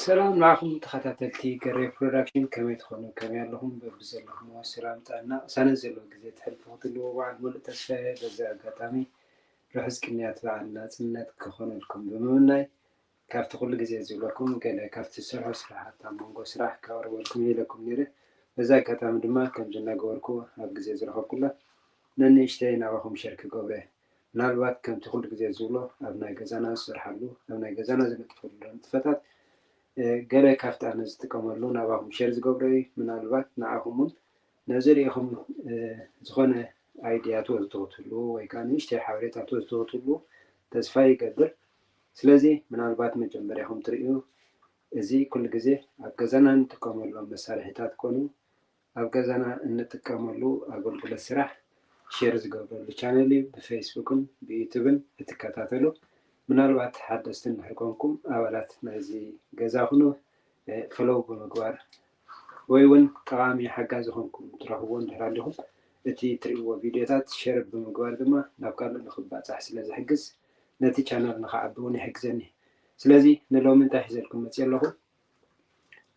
ሰላም ንዓኹም ተኸታተልቲ ገሬ ፕሮዳክሽን፣ ከመይ ትኾኑ? ከመይ ኣለኹም? በብዘለኹምዎ ሰላም ጥዕና ቅሳነት ዘለዎ ግዜ ተሕልፉ ክትህልዎ በዓል ሙሉእ ተስፋ እየ። በዚ ኣጋጣሚ ርሑስ ቅንያት በዓል ናጽነት ክኾነልኩም ብምምናይ፣ ካብቲ ኩሉ ግዜ ዝብለኩም ገለ ካብቲ ዝሰርሖ ስራሓት ኣብ መንጎ ስራሕ ከቕርበልኩም ኢለኩም ነይረ። በዚ ኣጋጣሚ ድማ ከምዚ እናገበርኩ ኣብ ግዜ ዝረኸብኩላ ነንእሽተይ ናባኹም ሸር ክገብረ ምናልባት ከምቲ ኩሉ ግዜ ዝብሎ ኣብ ናይ ገዛና ዝሰርሓሉ ኣብ ናይ ገዛና ዝነጥፈሉ ንጥፈታት ገለ ካብቲ ኣነ ዝጥቀመሉ ናባኹም ሸር ዝገብሮ እዩ። ምናልባት ንዓኹም እውን ነዚ ሪኢኹም ዝኾነ ኣይድያ ትወስዱ ክትህልዉ ወይ ከዓ ንእሽተይ ሓበሬታ ትወስዱ ክትህልዉ ተስፋ ይገብር። ስለዚ ምናልባት መጀመርያኹም ትርእዩ እዚ ኩሉ ግዜ ኣብ ገዛና እንጥቀመሎም መሳርሒታት ኮኑ ኣብ ገዛና እንጥቀመሉ ኣገልግሎት ስራሕ ሼር ዝገብረሉ ቻነል እዩ። ብፌስቡክን ብዩቱብን እትከታተሉ ምናልባት ሓደስቲ እንድሕር ኮንኩም ኣባላት ናይዚ ገዛ ኩኑ ፈሎው ብምግባር ወይ እውን ጠቓሚ ሓጋዚ ኮንኩም ትረኽብዎ እንድሕር ኣለኹም እቲ ትርእይዎ ቪድዮታት ሸር ብምግባር ድማ ናብ ካልእ ንክባፃሕ ስለ ዝሕግዝ ነቲ ቻነል ንክዓቢ እውን ይሕግዘኒ። ስለዚ ንሎሚ እንታይ ሒዘልኩም መፅእ ኣለኹ?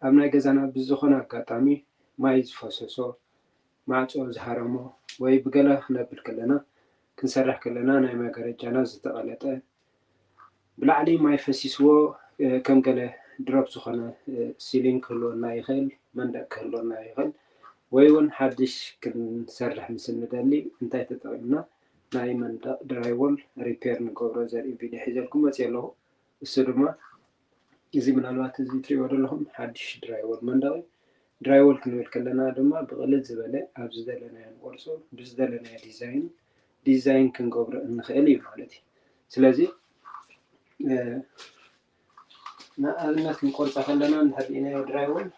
ኣብ ናይ ገዛና ብዝኾነ ኣጋጣሚ ማይ ዝፈሰሶ፣ ማዕጾ ዝሃረሞ ወይ ብገለ ክነብል ከለና ክንሰርሕ ከለና ናይ መጋረጃና ዝተቐለጠ ብላዕሊ ማይ ፈሲስዎ ከም ገለ ድሮፕ ዝኾነ ሲሊንግ ክህልወና ይኽእል፣ መንደቕ ክህልወና ይኽእል ወይ እውን ሓድሽ ክንሰርሕ ምስ እንደሊ እንታይ ተጠቒምና ናይ መንደቕ ድራይዎል ሪፔር ንገብሮ ዘርኢ ቪድዮ ሒዘልኩም መፅእ ኣለኹ። እሱ ድማ እዚ ምናልባት እዚ ትሪእዎ ዘለኹም ሓድሽ ድራይወል መንደቕ እዩ። ድራይወል ክንብል ከለና ድማ ብቕልል ዝበለ ኣብ ዝደለናዮ ንቆርፆ ብዝደለናዮ ዲዛይን ዲዛይን ክንገብሮ እንኽእል እዩ ማለት እዩ። ስለዚ ንኣብነት ክንቆርፃ ከለና እንድሕር ርኢናዮ ድራይወል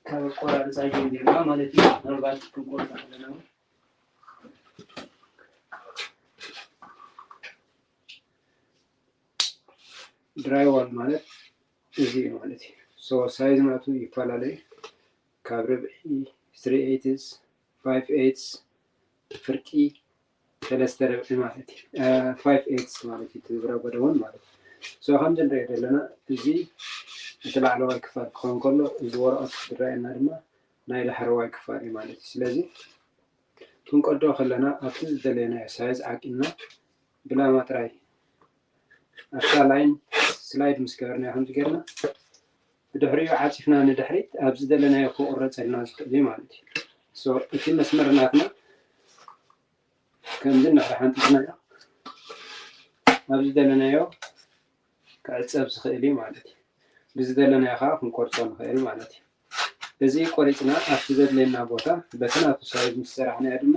ካብ ኣቆራርፃ ጀሚርና ማለት እዩ። ምናልባት ክንቆርፃ ከለና ድራይዋል ማለት እዚ እዩ ማለት እዩ። ሶ ሳይዝ ናቱ ይፈላለዩ ካብ ርብዒ፣ ስሪ ኤይትስ፣ ፋይቭ ኤይትስ፣ ፍርቂ ሰለስተ ርብዒ ማለት እዩ። ፋይቭ ኤይትስ ማለት እዩ ትዝረበ ደውን ማለት እዩ። ሶ ከምዚ ንሪኦ ዘለና እዚ እቲ ላዕለዋይ ክፋል ክኸውን ከሎ እዚ ወረቐት ዝረኣየና ድማ ናይ ላሕረዋይ ክፋል እዩ ማለት እዩ። ስለዚ ክንቀዶ ከለና ኣብቲ ዝደለናዮ ሳይዝ ዓቂንና ብላማ ጥራይ ኣብታ ላይን ስላይድ ምስ ገበርናዮ ከምዚ ጌርና ብድሕሪኡ ዓፂፍና ንድሕሪት ኣብ ዝደለናዮ ክቁረፀልና ዝኽእል እዩ ማለት እዩ። እቲ መስመር ናትና ከምዚ እንድሕሪ ሓንጢጥናዮ ኣብ ዝደለናዮ ክዕፀብ ዝኽእል እዩ ማለት እዩ። ብዝደለናዮ ከዓ ክንቆርፆ ንኽእል ማለት እዩ። እዚ ቆሪፅና ኣብቲ ዘድልየና ቦታ በቲ ናቱ ሳይዝ ምስ ሰራሕናዮ ድማ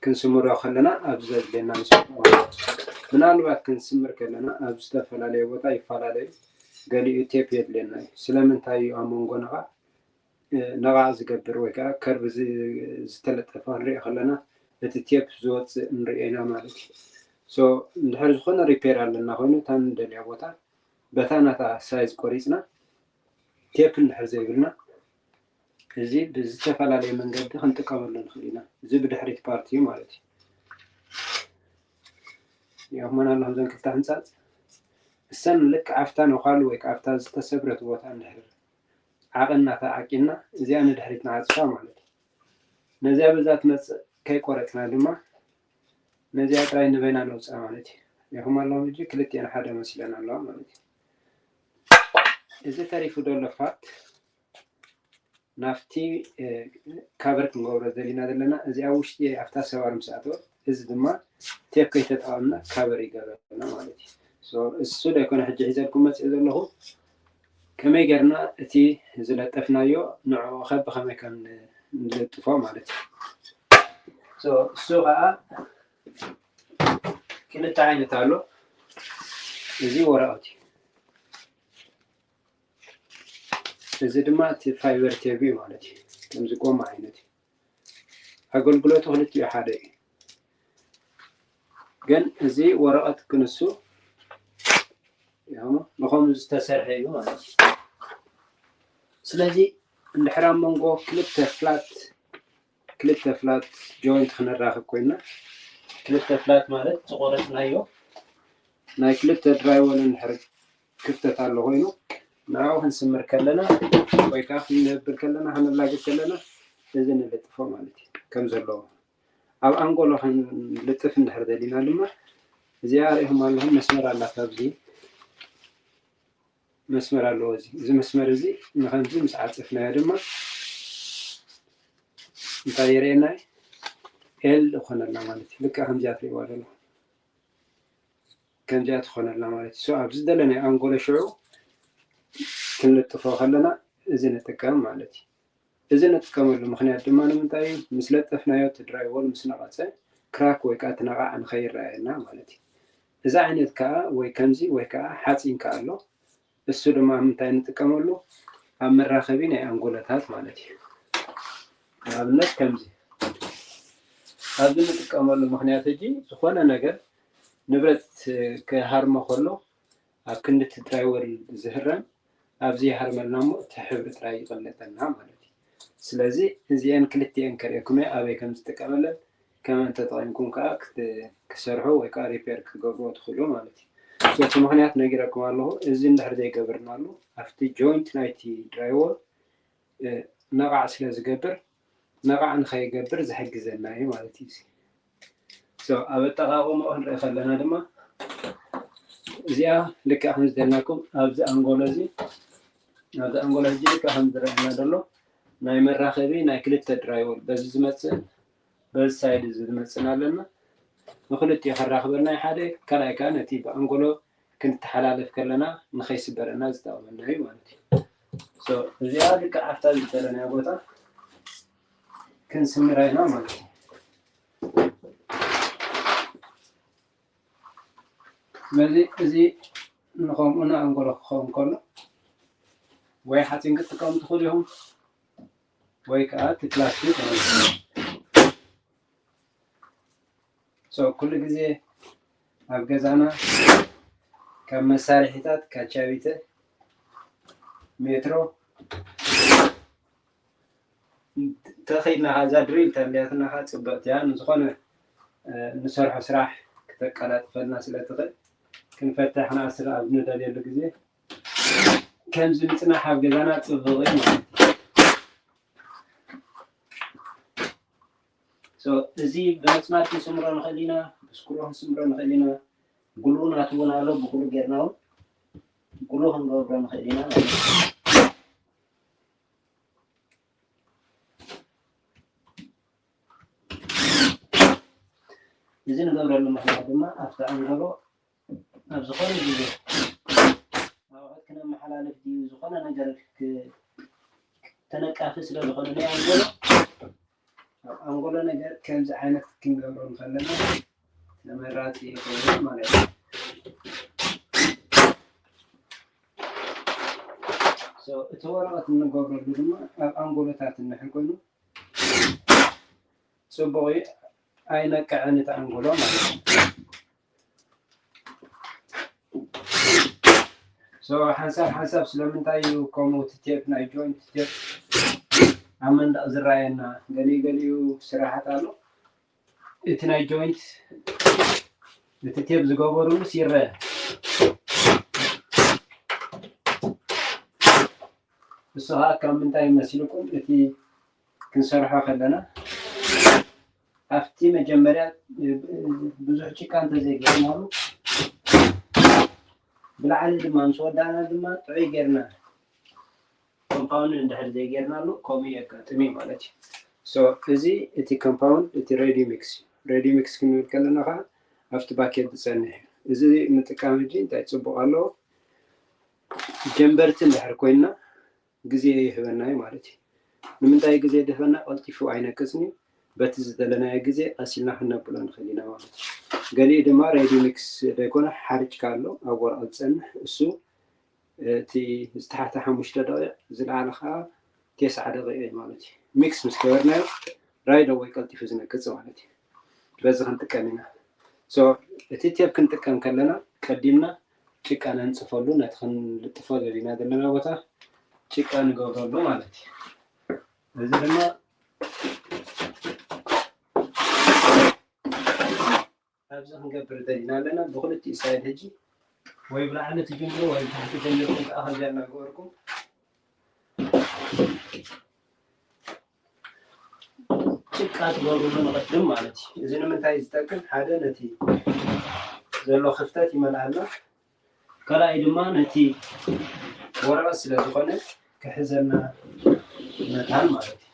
ክንስምሮ ከለና ኣብዚ ዘድልየና ንስምሮ ማለት እዩ። ምናልባት ክንስምር ከለና ኣብ ዝተፈላለየ ቦታ ይፈላለዩ። ገሊኡ ቴፕ የድልየና እዩ። ስለምንታይ እዩ ኣብ መንጎ ነቓዕ ነቓዕ ዝገብር ወይ ከዓ ከርብ ዝተለጠፈ ክንሪኦ ከለና እቲ ቴፕ ዝወፅእ ንሪኦ ኢና ማለት እዩ። እንድሕር ዝኾነ ሪፔር ኣለና ኮይኑ እታ ንደልያ ቦታ በታ ናታ ሳይዝ ቆሪፅና ቴፕ እንድሕር ዘይብልና እዚ ብዝተፈላለየ መንገዲ ክንጥቀመሉ ንኽእል ኢና። እዚ ብድሕሪት ፓርቲ እዩ ማለት እዩ። የኹመን ኣለኹም ዘን ክልተ ሕንፃፅ እሰን ልክ ኣብታ ነዃሉ ወይ ከዓ ኣብታ ዝተሰብረት ቦታ እንድሕር ዓቐና ተዓቂና እዚኣ ንድሕሪት ንዓፅፋ ማለት እዩ። ነዚኣ በዛ ትመፅእ ከይቆረፅና ድማ ነዚኣ ጥራይ ንበይና ነውፅኣ ማለት እዩ። ሪኹም ኣለኹም ሕጂ ክልቲኤን ሓደ መሲለን ኣለዋ ማለት እዩ። እዚ ተሪፉ ዘሎ ፓርት ናብቲ ካቨር ክንገብሮ ዘለና ዘለና እዚ ኣብ ውሽጢ ኣብታ ሰባር ምስ ኣተወ እዚ ድማ ቴፕ ከይተጠቐምና ካቨር ይገብረልና ማለት እዩ። እሱ ዶ ኣይኮነ ሕጂ ሒዘልኩም መፅእ ዘለኹ ከመይ ጌርና እቲ ዝለጠፍናዮ ንዕኡ ከ ብኸመይ ከም ንለጥፎ ማለት እዩ። እሱ ከዓ ክልተ ዓይነት ኣሎ። እዚ ወረቐት እዩ። እዚ ድማ እቲ ፋይበር ቴፕ እዩ ማለት እዩ። ከምዚ ጎማ ዓይነት እዩ። ኣገልግሎቱ ክልቲኡ ሓደ እዩ። ግን እዚ ወረቐት ክንሱ ንኸምኡ ዝተሰርሐ እዩ ማለት እዩ። ስለዚ እንድሕር ኣብ መንጎ ክልተ ፍላት ክልተ ፍላት ጆይንት ክንራኸብ ኮይና ክልተ ፍላት ማለት ዝቆረፅናዮ ናይ ክልተ ድራይወል እንድሕር ክፍተት ኣሎ ኮይኑ ንዕኡ ክንስምር ከለና ወይ ከዓ ክንነብር ከለና፣ ክንላግድ ከለና፣ እዚ ንልጥፎ ማለት እዩ። ከም ዘለዎ ኣብ ኣንጎሎ ክንልጥፍ እንድሕር ደሊና ድማ፣ እዚኣ ሪኢኹም ኣለኹም፣ መስመር ኣላት ኣብዚ መስመር ኣለዎ። እዚ እዚ መስመር እዚ ንኸምዚ ምስ ዓፀፍናዮ ድማ እንታይ የርእየና? ኤል ይኾነልና ማለት እዩ። ልክዕ ከምዚኣ ትሪእዋ ዘለኹም ከምዚኣ ትኾነልና ማለት እዩ። So ኣብዚ ዘለናዮ ኣንጎሎ ሽዑ ክንልጥፎ ከለና እዚ ንጥቀም ማለት እዩ። እዚ ንጥቀመሉ ምኽንያት ድማ ንምንታይ እዩ? ምስ ለጠፍናዮ እቲ ድራይወል ምስ ነቐጸ ክራክ ወይ ከዓ እቲ ነቓዕ ንኸይረኣየና ማለት እዩ። እዚ ዓይነት ከዓ ወይ ከምዚ ወይ ከዓ ሓፂን ከዓ ኣሎ። እሱ ድማ ኣብ ምንታይ ንጥቀመሉ? ኣብ መራኸቢ ናይ ኣንጎሎታት ማለት እዩ። ንኣብነት ከምዚ ኣብዚ ንጥቀመሉ ምኽንያት ሕጂ ዝኾነ ነገር ንብረት ክሃርሞ ከሎ ኣብ ክንዲ እቲ ድራይወል ዝህረም ኣብዚ ይሃርመልና እሞ እቲ ሕብሪ ጥራይ ይቕለጠልና ማለት እዩ። ስለዚ እዚአን ክልቲአን ከርእየኩም እየ ኣበይ ከም ዝጥቀመለን ከመን ተጠቒምኩም ከዓ ክት- ክሰርሑ ወይ ከዓ ሪፔር ክገብርዎ ትኽእሉ ማለት እዩ። So እቲ ምኽንያት ነጊረኩም ኣለኹ። እዚ እንድሕር ዘይገበርናሉ ኣብቲ ጆይንት ናይቲ ድራይወል ነቓዕ ስለ ዝገብር ነቓዕ ንኸይገብር ዝሕግዘና እዩ ማለት እዩ። So ኣብ ኣጠቓቕምኡ ክንርኢ ከለና ድማ እዚኣ ልክዕ ከም ዝደልናኩም ኣብዚ ኣንጎሎ እዚ ኣብዚ ኣንጎሎ ሕጂ ልክዕ ከም ዝረኣየና ዘሎ ናይ መራኸቢ ናይ ክልተ ድራይወል በዚ ዝመፅእ በዚ ሳይድ እዚ ዝመፅእና ኣለና። ንክልቲኡ ከራኽበልና እዩ ሓደ፣ ካልኣይ ከዓ ነቲ ብኣንጎሎ ክንተሓላለፍ ከለና ንኸይስበረና ዝጠቕመና እዩ ማለት እዩ። So እዚኣ ልክዕ ኣብታ ዝደለናዮ ቦታ ክንስምራ ኢና ማለት እዩ። ስለዚ እዚ ንኸምኡ ንኣንጎሎ ክኸውን ከሎ ወይ ሓፂን ክትጥቀሙ ትኽእሉ ኢኹም ወይ ከዓ እቲ ፕላስቲክ ማለት እዩ። So ኩሉ ግዜ ኣብ ገዛና ካብ መሳርሒታት ካቻቢተ፣ ሜትሮ ተኸይድና እዛ ድሪል ተልያትና ከዓ ፅብቕቲ እያ። ንዝኾነ ንሰርሖ ስራሕ ክተቀላጥፈልና ስለ ትኽእል ክንፈትሕ ንኣስር ኣብ ንደልየሉ ግዜ ከምዚ ምፅናሕ ኣብ ገዛና ፅቡቕ እዩ ማለት እዩ። So እዚ ብምፅማድ ክንስምሮ ንኽእል ኢና፣ ብስክሮ ክንስምሮ ንኽእል ኢና። ግሉ ናቱ እውን ኣሎ፣ ብግሉ ጌርና እውን ግሉ ክንገብሮ ንኽእል ኢና ማለት እዩ። እዚ ንገብረሉ ምኽንያት ድማ ኣብቲ ኣንጎሎ ኣብ ዝኾነ ግዜ ኣቑሑት ክነመሓላልፍ ድዩ ዝኾነ ነገር ክ- ተነቃፊ ስለ ዝኾነ ናይ ኣንጎሎ ኣብ ኣንጎሎ ነገር ከምዚ ዓይነት ክንገብሮ እንከለና ተመራፂ ይኸውን ማለት እዩ። So እቲ ወረቐት እንገብረሉ ድማ ኣብ ኣንጎሎታት እንድሕር ኮይኑ ፅቡቕ እዩ፣ ኣይነቅዕን እቲ ኣንጎሎ ማለት እዩ። So ሓንሳብ ሓንሳብ ስለምንታይ እዩ ከምኡ እቲ ቴፕ ናይ ጆይንት ቴፕ ኣብ መንደቕ ዝረኣየና? ገሊኡ ገሊኡ ስራሓት ኣሎ እቲ ናይ ጆይንት እቲ ቴፕ ዝገበሩሉስ ይረአ። እሱ ከዓ ካብ ምንታይ መሲልኩም እቲ ክንሰርሖ ከለና ኣብቲ መጀመርያ ብዙሕ ጭቃ እንተዘይገርናሉ ብላዕሊ ድማ ምስ ወዳእና ድማ ጥዑይ ጌርና ኮምፓውንድ እንድሕር ዘይጌርናሉ ከምኡ የጋጥም እዩ ማለት እዩ። So እዚ እቲ ኮምፓውንድ እቲ ሬዲ ሚክስ እዩ። ሬዲ ሚክስ ክንብል ከለና ከዓ ኣብቲ ባኬት ዝፀንሕ እዩ። እዚ ምጥቃም ሕጂ እንታይ ፅቡቕ ኣለዎ? ጀንበርቲ እንድሕር ኮይንና ግዜ ይህበና እዩ ማለት እዩ። ንምንታይ ግዜ ድህበና? ቀልጢፉ ኣይነቅፅን እዩ። በቲ ዝደለናዮ ግዜ ቀሲልና ክነብሎ ንኽእል ኢና ማለት እዩ። ገሊኡ ድማ ሬዲ ሚክስ ዘይኮነ ሓርጭካ ኣሎ ኣብ ወረቐት ዝፀንሕ እሱ እቲ ዝተሓተ ሓሙሽተ ደቂቕ ዝለዓለ ከዓ ቴስዓ ደቂቕ እዩ ማለት እዩ። ሚክስ ምስ ገበርናዮ ራይድ ኣወይ ቀልጢፉ ዝነቅፅ ማለት እዩ። በዚ ክንጥቀም ኢና። So እቲ ቴፕ ክንጥቀም ከለና ቀዲምና ጭቃ ነንፅፈሉ ነቲ ክንልጥፎ ዘለና ዘለና ቦታ ጭቃ ንገብረሉ ማለት እዩ። እዚ ድማ ኣብዚ ክንገብር ደሊና ኣለና። ብክልቲኡ ሳይድ ሕጂ ወይ ብላዕሊ ትጅምሩ ወይ ብታሕቲ ጀሚርኩም ከዓ ከምዚኣ እናገበርኩም ጭቃ ትገብርሉ ንቐድም ማለት እዩ። እዚ ንምንታይ ዝጠቅም? ሓደ ነቲ ዘሎ ክፍተት ይመልኣልና፣ ካልኣይ ድማ ነቲ ወረቐት ስለ ዝኾነ ክሕዘልና መታን ማለት እዩ።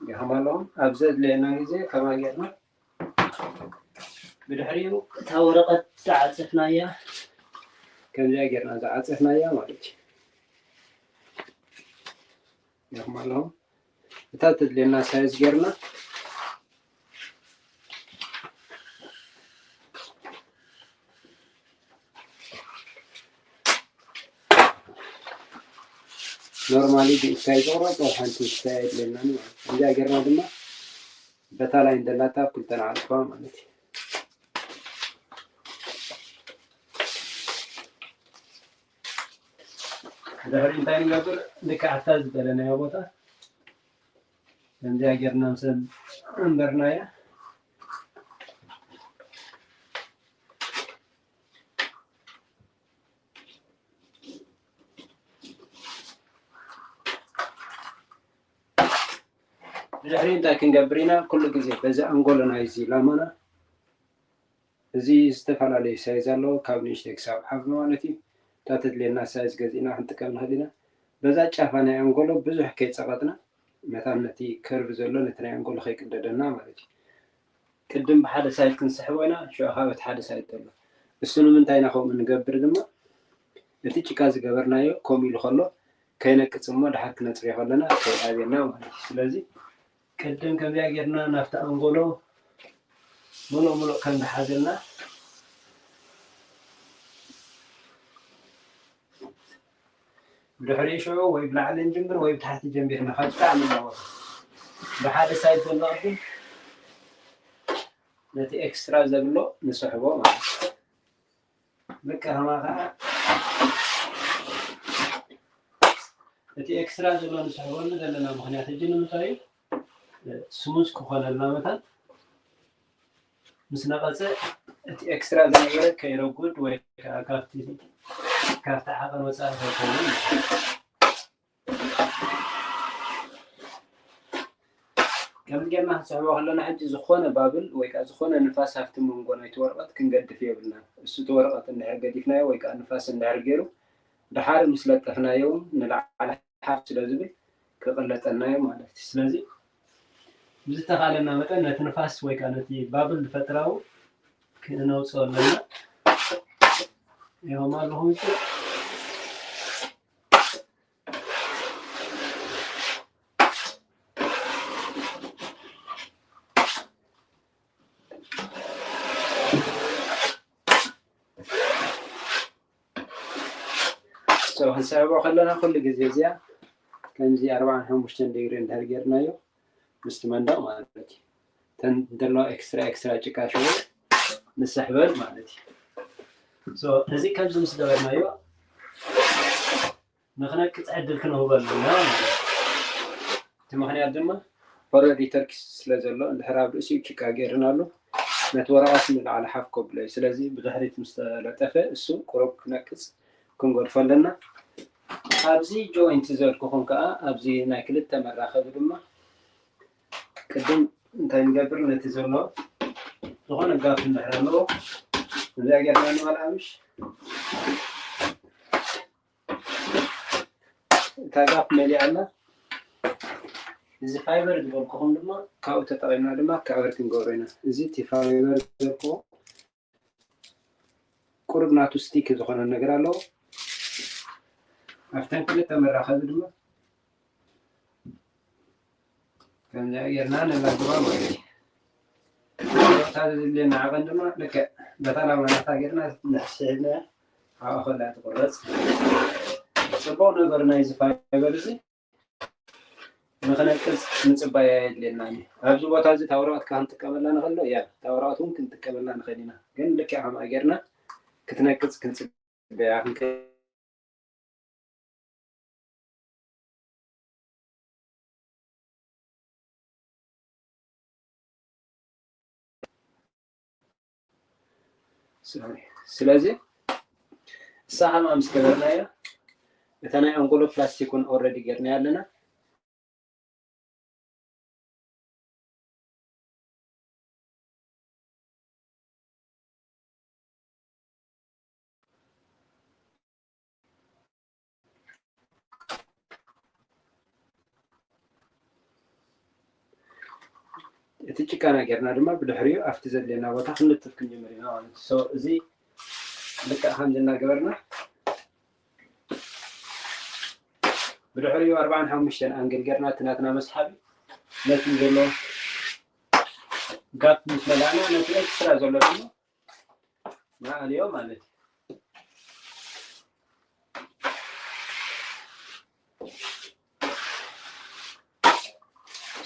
ይኸማሎም ኣብ ዘድልየና ግዜ ከማይ ጌርና ብድሕሪኡ እታ ወረቐት ዝዓጸፍናያ ከምዚኣ ጌርና ዝዓጸፍናያ ማለት እዩ። ይኸማሎም እታ ተድልየና ሳይዝ ጌርና ኖርማሊ ብኢድካ እዩ ዝቑረጽ፣ ኣብ ሓንቲ ኢድካ የድልየናን ማለት እዩ። እዚኣ ጌርና ድማ በታ ላይን ዘላታ ኣብ ክልተ ንዓጽፋ ማለት እዩ። ድሕሪ እንታይ ንገብር? ልክዕ ኣብታ ዝደለናዮ ቦታ ከምዚኣ ጌርና ምስ ኣንበርናያ ብድሕሪ እንታይ ክንገብር ኢና? ኩሉ ግዜ በዚ ኣንጎሎ ናይዚ ላማና እዚ ዝተፈላለዩ ሳይዝ ኣለዎ፣ ካብ ንእሽተይ ክሳብ ዓቢ ማለት እዩ። እታ ተድልየና ሳይዝ ገዚእና ክንጥቀም ንኽእል ኢና። በዛ ጫፋ ናይ ኣንጎሎ ብዙሕ ከይጸቐጥና መታን ነቲ ከርቭ ዘሎ ነቲ ናይ ኣንጎሎ ከይቅደደና ማለት እዩ። ቅድም ብሓደ ሳይድ ክንስሕቦ ኢና፣ ሽዑ ካብ እቲ ሓደ ሳይድ ዘሎ። እሱ ንምንታይ ኢና ከምኡ ንገብር ድማ፣ እቲ ጭቃ ዝገበርናዮ ከምኡ ኢሉ ከሎ ከይነቅጽ እሞ ድሓር ክነጽርዮ ከለና ከይኣብየና ማለት እዩ። ስለዚ ቅድም ከምዚኣ ጌርና ናብቲ ኣንጎሎ ምሉእ ምሉእ ከም ዝሓዘልና ብድሕሪኡ ሽዑ ወይ ብላዕሊ ንጅምር ወይ ብታሕቲ ጀሚርና ካብ ጣዕሚ እናወሰ ብሓደ ሳይድ ዘሎ ቅድም ነቲ ኤክስትራ ዘብሎ ንስሕቦ ማለት እዩ። ልክዕ ከማ ከዓ እቲ ኤክስትራ ዘሎ ንስሕበሉ ዘለና ምኽንያት ሕጂ ንምንታይ እዩ? ስሙዝ ክኾነልና መታን ምስ ነቐጸ እቲ ኤክስትራ ዝነበረ ከይረጉድ ወይ ከዓ ካብቲ ካብቲ ዓቐን ወፃኢ ከይከውን ማለት እዩ። ከምዚ ጌርና ክንስሕቦ ከለና ሕጂ ዝኾነ ባብል ወይ ከዓ ዝኾነ ንፋስ ኣብቲ መንጎ ናይቲ ወረቐት ክንገድፍ የብልናን። እሱ እቲ ወረቐት እንድሕር ገዲፍናዮ ወይ ከዓ ንፋስ እንድሕር ገይሩ ድሓር ምስ ለጠፍናዮ እውን ንላዕሊ ሓፍ ስለ ዝብል ክቕለጠና እዩ ማለት እዩ። ስለዚ ብዝተኻለና መጠን ነቲ ንፋስ ወይ ከዓ ነቲ ባብል ዝፈጥራው ክነውፅኦ ኣለና። ይኸም ኣለኹም ክንስዕቦ ከለና ኩሉ ግዜ እዚኣ ከምዚ ኣርባዓን ሓሙሽተን ዲግሪ እንድሕር ጌርናዮ ምስቲ መንደቕ ማለት እዩ። ተን ዘለዋ ኤክስትራ ኤክስትራ ጭቃ ሽቦ ንስሕበን ማለት እዩ። እዚ ከምዚ ምስ ገበርናዮ ንክነቅፅ ዕድል ክንህቦ ኣለና ማለት እዩ። እቲ ምክንያት ድማ ኦረዲ ተርኪስ ስለ ዘሎ እንድሕር ኣብ ርእሲኡ ጭቃ ገይርናሉ ነቲ ወረቐት ንላዕሊ ሓፍ ከብሎ እዩ። ስለዚ ብድሕሪት ምስ ተለጠፈ እሱ ቁሩብ ክነቅፅ ክንገድፎ ኣለና። ኣብዚ ጆይንት ዘልኩኹም ከዓ ኣብዚ ናይ ክልተ መራኸቢ ድማ ቅድም እንታይ ንገብር ነቲ ዘሎ ዝኾነ ጋፍ እንድሕር ኣለዎ እዚኣ ጌርና ንመልኣ ምሽ እታ ጋፕ መሊኣና እዚ ፋይበር ዝበልኩኹም ድማ ካብኡ ተጠቒምና ድማ ከቨር ክንገብሮ ኢና። እዚ እቲ ፋይበር ዝበልኩኹም ቁሩብ ናቱ ስቲክ ዝኾነ ነገር ኣለዎ። ኣብተን ክልተ መራኸቢ ድማ ከምዚኣ ጌርና ነላግባ ማለት እዩ። እታ ዘድልየና ዓቐን ድማ ልክዕ በታ ላማ ናታ ጌርና ንሕስሕብና ኣብኣ ከላ ትቁረፅ። ፅቡቕ ነገር ናይዚ ፋይበር እዚ ንክነቅፅ ምፅባይ ኣየድልየናን እዩ። ኣብዚ ቦታ እዚ እታ ወረቐት ከዓ ክንጥቀመላ ንኽእል ዶ? እያ፣ እታ ወረቐት እውን ክንጥቀመላ ንኽእል ኢና። ግን ልክዕ ከምኣ ጌርና ክትነቅፅ ክንፅበያ ክንክእል ስለዚ እሳ ከማ ምስ ገበርናዮ እታ ናይ ኣንጎሎ ፕላስቲክ እውን ኦልሬዲ ጌርና ኣለና። እቲ ጭቃና ጌርና ድማ ብድሕሪኡ ኣብቲ ዘድልየና ቦታ ክንልጥፍ ክንጀምር ኢና ማለት እዩ። እዚ ልክዕ ከምዚ እናገበርና ብድሕሪኡ ኣርባዓን ሓሙሽተን ኣንግል ጌርና እቲ ናትና መስሓቢ ነቲ ዘሎ ጋፕ ምስ መላእና ነቲ ኤክስትራ ዘሎ ድማ ንኣልዮ ማለት እዩ።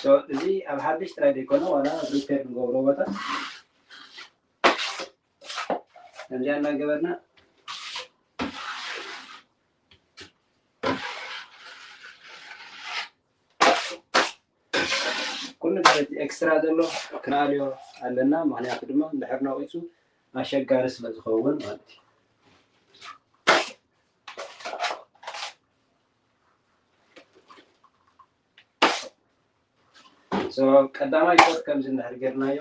So እዚ ኣብ ሓድሽ ጥራይ ዘይኮነ ዋላ ኣብ ሪፔር ንገብሮ ቦታ ከምዚኣ እናገበርና ኩሉ ግዜ እቲ ኤክስትራ ዘሎ ክንኣልዮ ኣለና። ምክንያቱ ድማ እንድሕር ነቂፁ ኣሸጋሪ ስለ ዝኸውን ማለት እዩ። So ቀዳማይ ኮት ከምዚ እንድሕር ጌርናዮ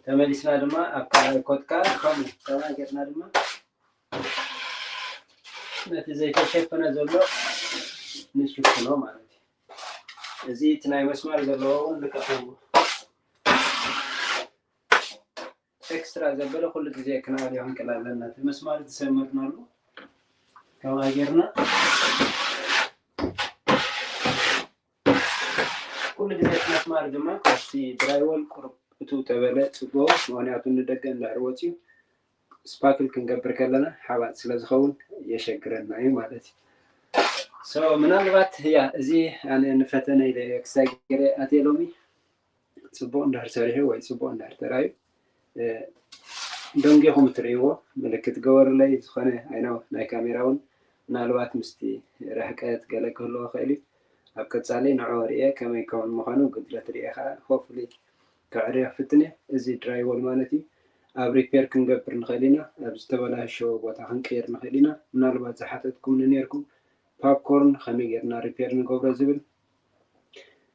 ተመሊስና ድማ ኣብ ካልኣይ ኮት ከዓ ከምኡ ከማይ ጌርና ድማ ነቲ ዘይተሸፈነ ዘሎ ንሽፍኖ ማለት እዩ። እዚ እቲ ናይ መስመር ዘለዎ እውን ልክዕ ከምኡ ኤክስትራ ዘበለ ኩሉ ግዜ ክንኣልዮ ክንክእል ኣለና። እቲ መስማር ዝሰመርናሉ ከምኣ ጌርና ኩሉ ግዜ እቲ መስማር ድማ ካብቲ ድራይወል ቁሩብ እቱ ተበለ ጽቡቕ፣ ምኽንያቱ ንደገ እንድሕር ወጺኡ ስፓክል ክንገብር ከለና ሓባጥ ስለ ዝኸውን የሸግረና እዩ ማለት እዩ። So ምናልባት ያ እዚ ኣነ ንፈተነ ኢለ ክሳይ ገይረ ኣትየ ሎሚ ጽቡቕ እንድሕር ሰሪሑ ወይ ጽቡቕ እንድሕር ተራዩ ደንጊኹም እትርእይዎ ምልክት ገበሩለይ። ዝኾነ ኣይነው ናይ ካሜራ እውን ምናልባት ምስቲ ርሕቀት ገለ ክህልዎ ይኽእል እዩ። ኣብ ቀጻሊ ንዕኡ ርእየ ከመይ ክኸውን ምዃኑ ጉድለት ርእየ ከዓ ሆፕፉሊ ከዕርዮ ክፍትን እየ። እዚ ድራይወል ማለት እዩ። ኣብ ሪፔር ክንገብር ንኽእል ኢና። ኣብ ዝተበላሸወ ቦታ ክንቅይር ንኽእል ኢና። ምናልባት ዝሓተትኩምኒ ነይርኩም ፓፕኮርን ከመይ ጌርና ሪፔር ንገብሮ ዝብል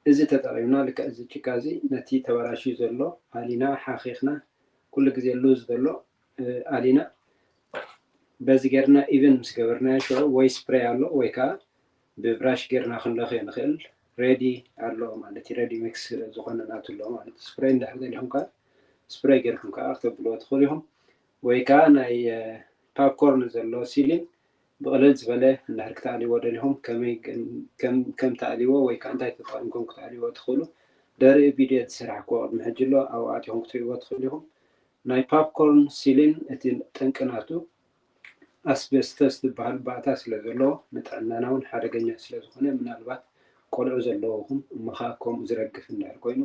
እዚ ተጠቒምና ልክዕ እዚ ጭቃ እዚ ነቲ ተበላሽዩ ዘሎ ኣሊና ሓኺኽና ኩሉ ግዜ ሉዝ ዘሎ ኣሊና በዚ ጌርና ኢቨን ምስ ገበርናዮ ሽዑ ወይ ስፕሬይ ኣሎ ወይ ከዓ ብብራሽ ጌርና ክንለኽዮ ንኽእል ሬዲ ኣሎ ማለት እዩ። ሬዲ ሚክስ ዝኾነ ናቱ ኣሎ ማለት እዩ። ስፕሬይ እንድሕር ደሊኹም ከዓ ስፕሬይ ጌርኩም ከዓ ክተብልዎ ትኽእሉ ኢኹም። ወይ ከዓ ናይ ፓፕኮርን ዘሎ ሲሊን ብቕልል ዝበለ እንድሕር ክትኣልይዎ ደሊኹም ከመይ ከም ተኣልይዎ ወይ ከዓ እንታይ ተጠቒምኩም ክትኣልይዎ ትኽእሉ ደርኢ ቪድዮ ዝሰራሕክዎ ቅድሚ ሕጂ ኣሎ ኣብኡ ኣቲኹም ክትርእይዎ ትኽእሉ ኢኹም። ናይ ፓፕኮርን ሲሊን እቲ ጠንቂ ናቱ ኣስቤስቶስ ዝበሃል ባእታ ስለ ዘለዎ ንጥዕናና እውን ሓደገኛ ስለ ዝኾነ ምናልባት ቆልዑ ዘለውኹም እሞ ከዓ ከምኡ ዝረግፍ እንድሕር ኮይኑ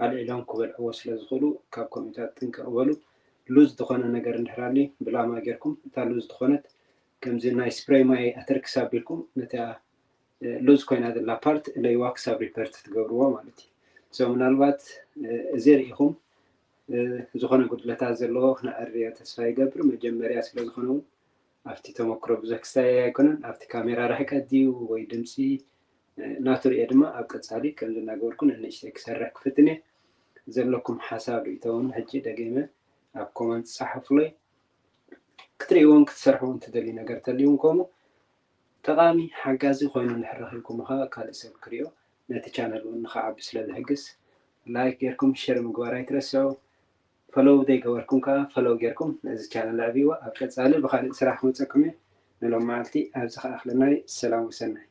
ኣልዒሎም ክበልዕዎ ስለ ዝኽእሉ ካብ ከምኡታት ጥንቅቕ በሉ። ሉዝ ዝኾነ ነገር እንድሕር ኣሊ ብላማ ጌርኩም እታ ሉዝ ዝኾነት ከምዚ ናይ ስፕሬይ ማይ ኣተርክስ ኣቢልኩም ነታ ሉዝ ኮይና ዘላ ፓርት ለይዋ ክሳብ ሪፐርት ትገብርዎ ማለት እዩ። So ምናልባት እዚ ርኢኹም ዝኾነ ጉድለታት ዘለዎ ክነዕርዮ ተስፋ ይገብር። መጀመርያ ስለ ዝኾነ እውን ኣብቲ ተመክሮ ብዙሕ ክሳየ ኣይኮነን። ኣብቲ ካሜራ ርሕቀት ድዩ ወይ ድምፂ ናቱ ርየ ድማ ኣብ ቀፃሊ ከምዚ እናገበርኩ ንንእሽተይ ክሰርሕ ክፍትን እየ። ዘለኩም ሓሳብ ርእቶ እውን ሕጂ ደጊመ ኣብ ኮመንት ፃሓፉለይ። ክትርእይዎን ክትሰርሕዎ እንትደልዩ ነገር ተልዩን ከምኡ ጠቓሚ ሓጋዚ ኮይኑ እንድሕር ረኺብኩሞ ከዓ ካልእ ሰብ ክርእዮ ነቲ ቻነል እውን ንኸዓቢ ስለ ዝሕግዝ ላይክ ጌርኩም ሸር ምግባር ኣይትረስዑ። ፈሎው ዘይገበርኩም ከዓ ፈሎው ጌርኩም ነዚ ቻነል ኣዕብይዎ። ኣብ ቀፃሊ ብኻልእ ስራሕ ክመፀኩም እየ። ንሎም መዓልቲ ኣብዚ ከኣኽለናይ ሰላም ወሰናይ።